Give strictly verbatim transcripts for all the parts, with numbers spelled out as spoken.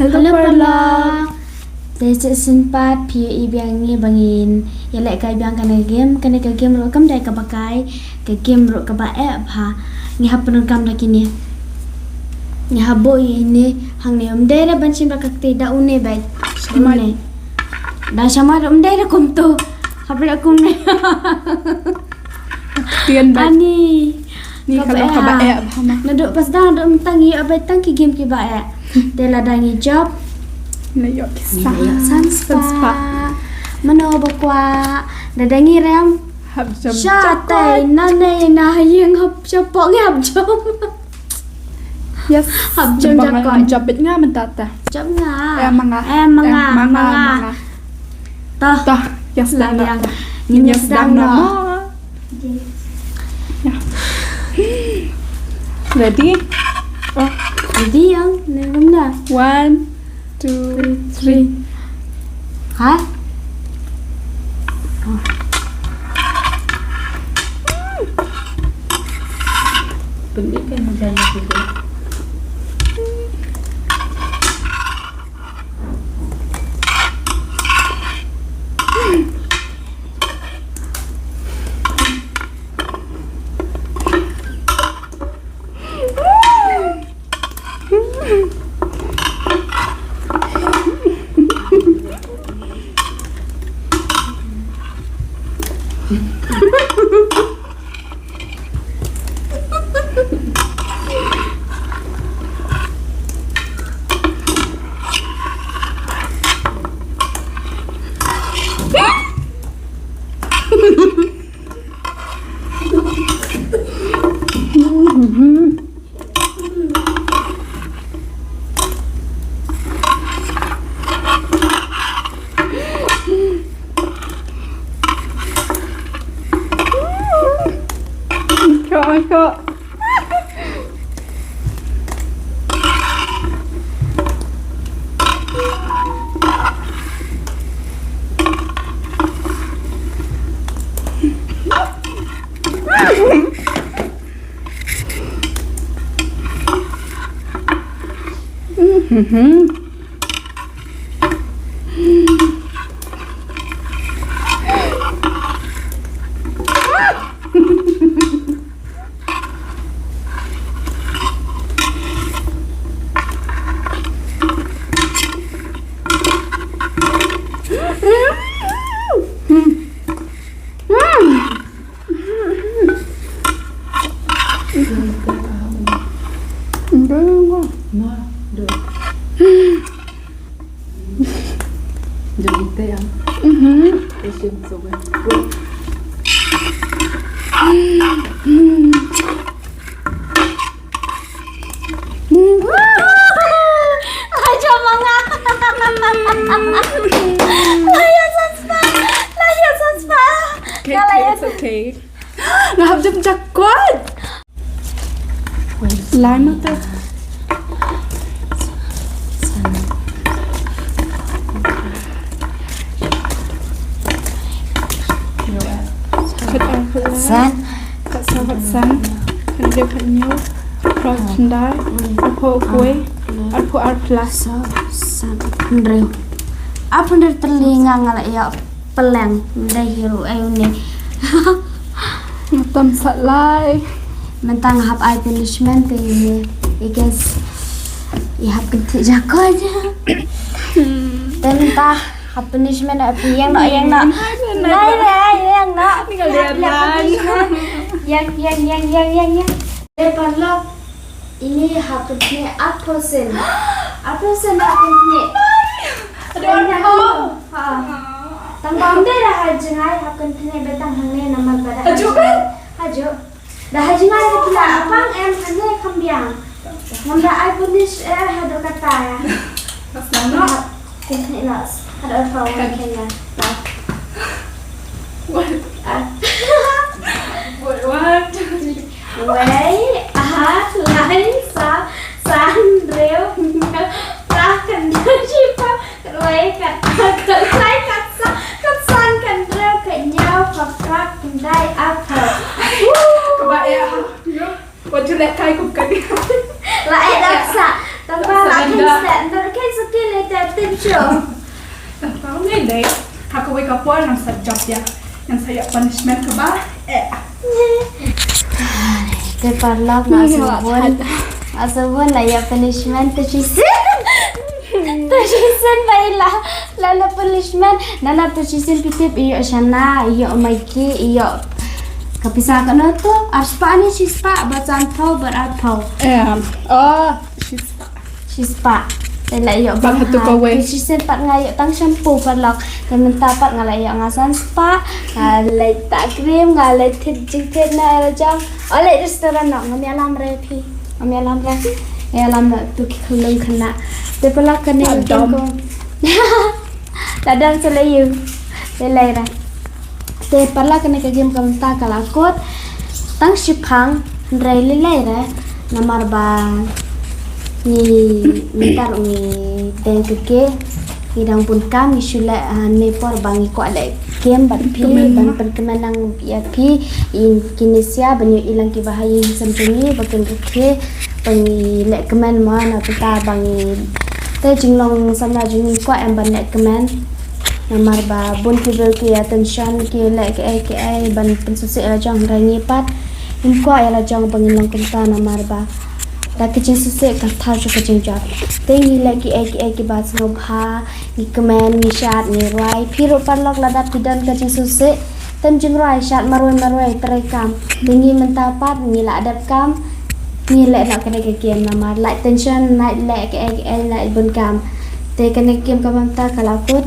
Hello, Parlok. Te shisien pat phi ïohi biang ngi ba ngin ïaleh kai biang kane ka game, kane ka game ruh kam dei kaba kai, ka game ruh kaba eh bha. Ngi hap pyndonkam da kine. Ngi hap buh ïa ine hangne, ym dei re ban shim da ka kti, da une beit. Da une. Da shamar ym dei re kumto. Hap re kumne. Tian beit. Ani. Ni ka long kaba eh bha ma. Naduh pas dang naduh mynta ngi ïoh beit tang ki game kiba eh. Te lada ngi jop. Ngi la ïoh ki san spah. San spah. Mano ba kwah. Lada ngi rem. Hap jam. Sha tai na nei na ïing hap jam pok ngi hap jam. Yes. Hap jam jakot. Jop beit nga mynta ta. Jop nga. Eh, ma nga. Eh, ma nga, eh, ma nga, ma nga. Toh. Toh. Yes, la dang. Ngin ïa sdang noh. Yes. Ya. Ready? Oh. Ready, yang. Nang na. One, two, three. Ha? Oh. Pyndik kan hujan juga. Okay, okay, it's okay. Nga hap jam jakot. Lai ma te. Khat ar khat lai. San. Khat saw khat san. Khat hynriew khat hynñiew. Khat phra khyndai. Arphew wei. Arphew ar plus. Saw san. Hynriew. Arphew hynriew tylli nga nga la ïoh. Pyleng, ym dei hi ruh, eh, une. Nga tam sah lai. Mynta nga hap ai punishment te ine. I guess i hap kynthih jakot. Te mynta hap punishment, eh, phi ïeng noh, ïeng noh. Nai, nai, ïeng noh. Ni ka liar lan. Ïeng, ïeng, ïeng, ïeng, ïeng, ïeng. Te paralok. Ine hap kynthih arphew sien. Arphew sien hap kynthih. Aduh, aduh. Ha. Tang ba ym dei da ha jngai hap kynthih, beit tang hangne namar ba da ha jngai. Hajuh. Da ha jngai da pynah pang em hangne kham biang. Ngam da ai punish eh haduh katta. Hap kynthih noh. Haduh arphew wan kynthih. What? Ah. What, what? Wei, ar, lai, saw, san, hynriew, hynñiew, phra, khyndai, shiphew, khatwei, khatar, khatlai, khatsaw, khatsan, khathynriew, khathynñiew, khatphra, khyndai, arphew. Kaba ïa. Wat ju leh kai kum kane. La eh da sah. Tang ba la khein sah. Nda khein sah Kile ta tip sho. Tang ne dei. Ha kawei ka por ngan sa jop ïa. Ngan sa ïoh punishment kaba eh. Te parlok, nga sngewbun. Nga sngewbun la ïoh punishment te shisien. Te shisien ba i la, la la punishment. Nana te shisien phi tip i ïoh shana, i ïoh Maggi, i ïoh ka pisa kano to, ar spah ne shi spah, ba san phew, ba ar phew. Em, oh, shi spah. Shi spah. Te la ïoh bang hatu kawei. Te shisien pat nga ïoh tang shampoo parlok. Te mynta pat nga la ïoh nga san spah. Nga leit ta cream, nga leit thied jingthied na la jong. O leit restaurant noh, ngam ïalam re phi. Ngam ïalam re. Ïalam na tu ki khunlung khynnah. Te parlok kane ka game ko. La dang sa lei ïu. Lei lei ra. Te parlok kane ka game ka mynta ka la kut tang shiphang, hynrei lei lei re. Namar ba ngi mynta ruh ngi deng kyrkieh, ngi dang bun kam, ngi shu leh, ah, ne por ba ngi kwah leh game bad phi, ban pynkmen lang ïa phi, ïa ki Kinesia, ban ïohi lang kiba ha ïing sem jong ngi, ba kin rkhie, ba ngi leh kmen mo, na bynta ba ngi te jinglong samla jong ngi kwah em ban leh kmen. Namar ba bun ki briew ki attention, ki leh kiei kiei ban pynsngewsih ïa la jong, hynrei ngi pat ngim kwah ïa la jong ba ngin long kumta, namar ba da ka jingsngewsih ka thaw sha ka jingjop. Te ngi leh kiei kiei kiba sngewbha, ngi kmen, ngi shad, ngi rwai. Phi ruh parlok lada phi don ka jingsngewsih, tem jingrwai, shad marwei marwei, trei kam. Te ngi mynta pat ngi la dep kam, ngi leh noh kane ka game namar lait tension, lait leh kiei kiei, lait bun kam. Te kane ka game ka mynta ka la kut.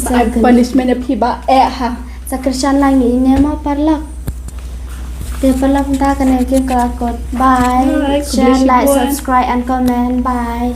Sa ai punishment ïa phi ba eh ha. Sa kyrshan lang ïa ine mo parlok. Te parlok, mynta kane ka game ka la kut. Bye. Bye. Share, like, subscribe and comment. Bye.